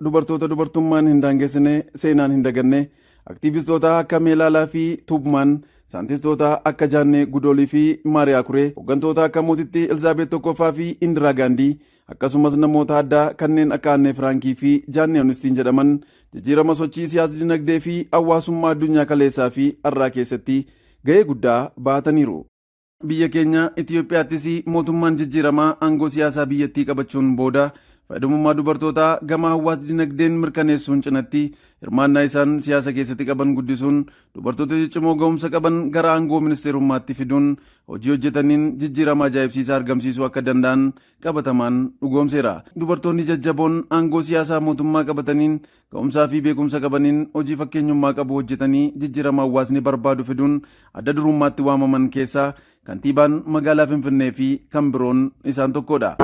Dubartoota dubartummaan hin daangessine, seenaan hin daganne, aktiivistoota akka Meelaalaa fi Tuubmaan, saayintistoota akka Jaannee Gudoolii fi Maariyaa Kuree, hooggantoota akka Mootittii Elizaabeet Tokkoffaa fi Indiraa Gaandii, akkasumas namoota addaa kanneen akka Annee Firaankii fi Jaannee Onistiin jedhaman jijjiirama sochii siyaas dinagdee fi hawaasummaa addunyaa kaleessaa fi har'aa keessatti gahee guddaa bahataniiru. Biyya keenya Itoophiyaattis mootummaan jijjiiramaa aangoo siyaasaa biyyattii qabachuun booda fayyadamummaa dubartootaa gama hawaas dinagdeen mirkaneessuun cinatti hirmaannaa isaan siyaasa keessatti qaban guddisuun, dubartoota ciccimoo ga'umsa qaban gara aangoo ministeerummaatti fiduun hojii hojjetaniin jijjiirama ajaa'ibsiisaa argamsiisuu akka danda'an qabatamaan dhugoomseera. Dubartoonni jajjaboon aangoo siyaasaa mootummaa qabataniin ga'umsaa fi beekumsa qabaniin hojii fakkeenyummaa qabu hojjetanii jijjiirama hawaasni barbaadu fiduun adda durummaatti waamaman keessaa kantiibaan magaalaa Finfinnee fi kan biroon isaan tokkodha.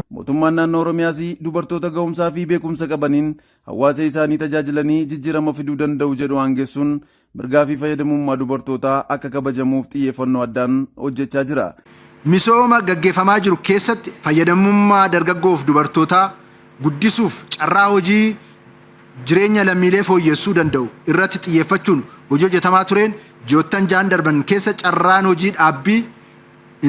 Mootummaan naannoo Oromiyaas dubartoota ga'umsaa fi beekumsa qabaniin hawaasa isaanii tajaajilanii jijjiirama fiduu danda'u jedhu aangessuun mirgaa fi fayyadamummaa dubartootaa akka kabajamuuf xiyyeeffannoo addaan hojjechaa jira. Misooma gaggeeffamaa jiru keessatti fayyadamummaa dargaggoof dubartootaa guddisuuf carraa hojii jireenya lammiilee fooyyessuu danda'u irratti xiyyeeffachuun hojii hojjetamaa tureen, ji'oottan ja'an darban keessa carraan hojii dhaabbii,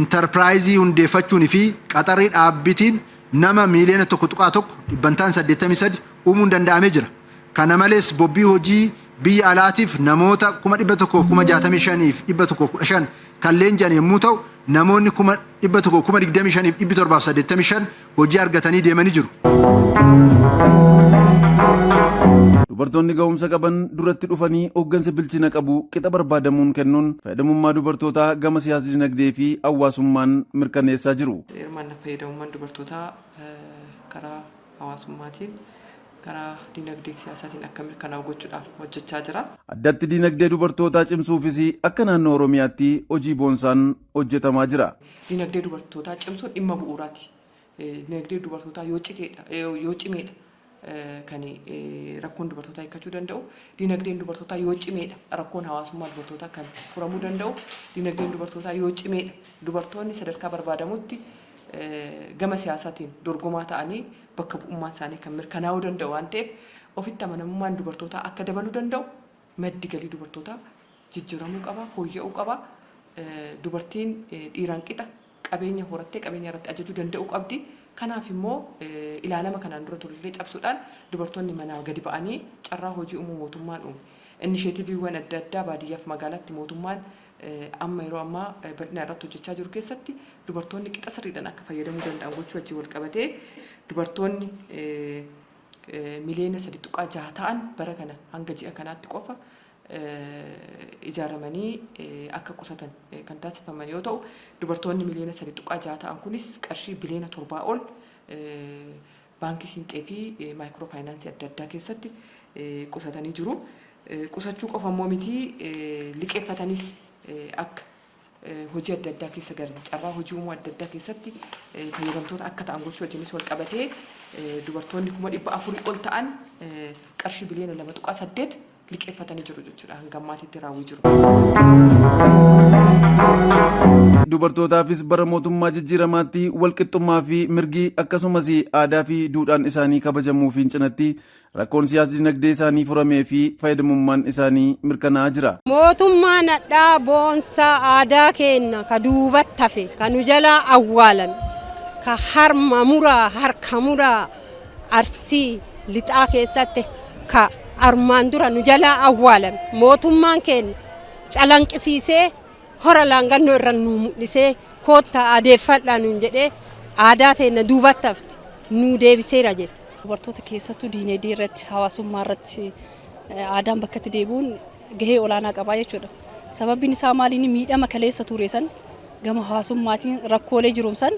intarpiraayizii hundeeffachuun fi qaxarrii dhaabbitiin nama miiliyoona 1.1, dhibbantaan 83, uumuun danda'amee jira. Kana malees, bobbii hojii biyya alaatiif namoota 165,115 kan leenji'an yommuu ta'u, namoonni 125,785 hojii argatanii deemanii jiru. Dubartoonni ga'umsa qaban duratti dhufanii hooggansa bilchina qabu qixa barbaadamuun kennuun fayyadamummaa dubartootaa gama siyaas dinagdee fi hawaasummaan mirkaneessaa jiru. Hirmaannaa fayyadamummaan dubartootaa karaa hawaasummaatiin, karaa dinagdee fi siyaasaatiin akka mirkanaa'u gochuudhaaf hojjechaa jira. Addatti dinagdee dubartootaa cimsuufis akka naannoo Oromiyaatti hojii boonsaan hojjetamaa jira. Dinagdee dubartootaa cimsuun dhimma bu'uuraati. Dinagdee dubartootaa yoo citeedha, yoo cimeedha kan rakkoon dubartootaa hiikkachuu danda'u. Dinagdeen dubartootaa yoo cimeedha rakkoon hawaasummaa dubartootaa kan furamuu danda'u. Dinagdeen dubartootaa yoo cimeedha dubartoonni sadarkaa barbaadamutti gama siyaasaatiin dorgomaa ta'anii bakka bu'ummaan isaanii kan mirkanaa'uu danda'u waan ta'eef, ofitti amanamummaan dubartootaa akka dabaluu danda'u maddi galii dubartootaa jijjiiramuu qaba, fooyya'uu qaba. Dubartiin dhiiraan qixa qabeenya horattee qabeenya irratti ajajuu danda'uu qabdi. Kanaaf immoo ilaalama kanaan dura turellee cabsuudhaan dubartoonni manaa gadi ba'anii carraa hojii uumuu mootummaan uume. Innisheetiiviiwwan adda addaa baadiyyaaf magaalaatti mootummaan amma yeroo ammaa bal'inaan irratti hojjechaa jiru keessatti dubartoonni qixa sirriidhaan akka fayyadamuu danda'an gochuu wajjin wal qabatee, dubartoonni miliyoona 3.6 ta'an bara kana hanga ji'a kanaatti qofa ijaaramanii akka qusatan kan taasifaman yoo ta'u, dubartoonni miliyoona 3.6 ta'an kunis qarshii biliyoona 7 ol baankii siinqee fi maayikiroo faayinaansii adda addaa keessatti qusatanii jiru. Qusachuu qofa immoo miti, liqeeffatanis akka hojii adda addaa keessa galan, carraa hojii uumuu adda addaa keessatti fayyadamtoota akka ta'an gochuu wajjinis wal qabatee, dubartoonni 400,000 ol ta'an qarshii biliyoona 2.8 liqeeffatanii jiru jechuudha hanga ammaatitti raawwii jiru. Dubartootaafis bara mootummaa jijjiiramaatti walqixxummaa fi mirgi, akkasumas aadaa fi duudhaan isaanii kabajamuufiin cinatti rakkoon siyaas dinagdee isaanii furamee fi fayyadamummaan isaanii mirkanaa'aa jira. Mootummaan hadhaa boonsaa aadaa keenna ka duubatti hafe, ka nu jalaa awwaalame, ka harma muraa harka muraa Arsii Lixaa keessatti ka armaan dura nu jalaa awwaalame mootummaan keenya calanqisiisee, hora laangannoo irra nu mul'isee, koottaa aadeeffadhaa nuun jedhee aadaa teenna duubatti hafte nuu deebiseera jedhe. Dubartoota keessattuu diinagdee irratti, hawaasummaa irratti aadaan bakka itti deebi'uun gahee olaanaa qabaa jechuudha. Sababbiin isaa maaliin, miidhama kaleessa ture san gama hawaasummaatiin rakkoolee jiruun san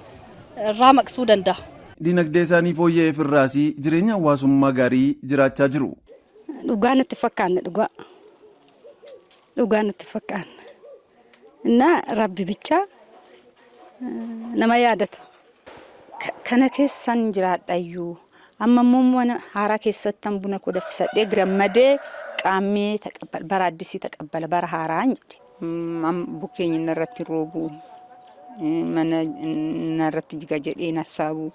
irraa maqsuu danda'a. Dinagdee isaanii fooyya'eef irraas jireenya hawaasummaa gaarii jiraachaa jiru. Dhugaa natti fakkaanne, dhugaa dhugaa natti fakkaanne. Innaa rabbi bichaa Nama yaadata. Kana keessan jiraadhayyuu amma immoo mana haaraa keessattan buna koo danfisadhee gammadee qaammee bara addisii taqabbala bara haaraan jedhe. Bukkeen narratti roobu, mana narratti jiga jedhee nassaabu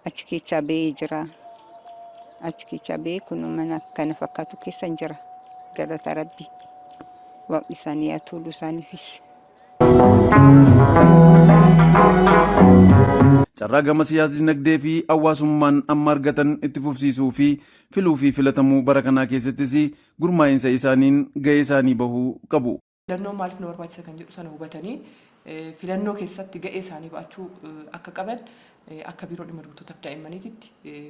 achi keessaa ba'ee jira. Achi keessaa ba'ee kun mana kana fakkaatu keessan jira. Galata Rabbi. Waaqni isaanii haa tolu isaaniifis. Carraa gama siyaas dinagdee fi hawaasummaan amma argatan itti fufsiisuu fi filuu fi filatamuu bara kanaa keessattis gurmaa'insa isaaniin gahee isaanii bahuu qabu. Filannoon maaliif nu barbaachisa kan jedhu sana hubatanii filannoo keessatti ga'ee isaanii ba'achuu akka qaban akka Biiroo Dhimma Dubartootaaf Daa'immaniititti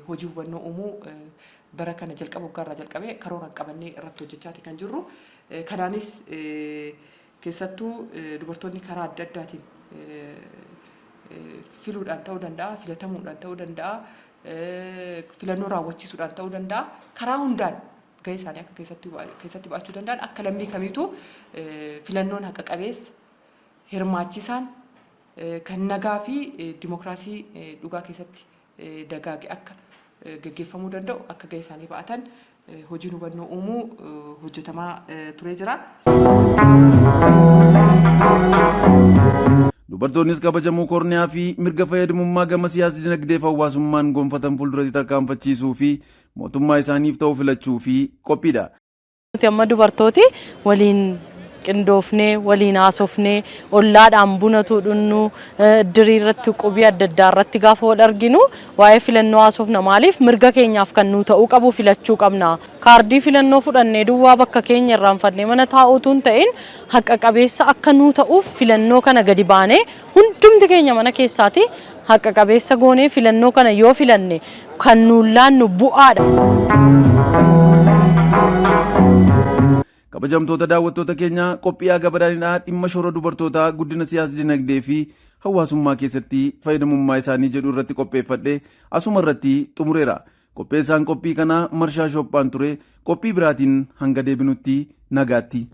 hojii hubannoo uumuu bara kana jalqaba waggaarraa jalqabee karooraan qabannee irratti hojjechaati kan jirru. Kanaanis keessattuu dubartoonni karaa adda addaatiin filuudhaan ta'uu danda'a, filatamuudhaan ta'uu danda'a, filannoo raawwachiisuudhaan ta'uu danda'a. Karaa hundaan gahee isaanii akka keessatti ba'achuu danda'an, akka lammii kamiituu filannoon haqa qabeessa, hirmaachisaan, kan nagaa fi dimokiraasii dhugaa keessatti dagaage akka gaggeeffamuu danda'u akka gahee isaanii ba'atan hojiin hubannoo uumuu hojjetamaa turee jira. Dubartoonnis kabajamuu koorniyaa fi mirga fayyadamummaa gama siyaas dinagdee fi hawaasummaan gonfatan fuulduratti tarkaanfachiisuu fi mootummaa isaaniif ta'u filachuu fi qophiidha. Nuti amma dubartooti waliin qindoofnee, waliin haasofnee, ollaadhaan bunatu dhunnu, dirii irratti, qubii adda addaa irratti gaafa wal arginu waa'ee filannoo haasofna. Maaliif? Mirga keenyaaf kan nu ta'uu qabu filachuu qabna. Kaardii filannoo fudhannee duwwaa bakka keenya irraanfannee mana taa'uutu hin ta'in, haqa qabeessa akka nu ta'uuf filannoo kana gadi baanee hundumti keenya mana keessaati haqa qabeessa goonee filannoo kana yoo filanne kan nuun laannu bu'aadha. Kabajamtoota daawwattoota keenya, qophii haga badhaadhinaa dhimma shoora dubartootaa guddina siyaas dinagdee fi hawaasummaa keessatti fayyadamummaa isaanii jedhu irratti qopheeffadhe asuma irratti xumureera. Qopheessaan qophii kanaa Marshaa Shophaan ture. Qophii biraatiin hanga deebinutti nagaatti.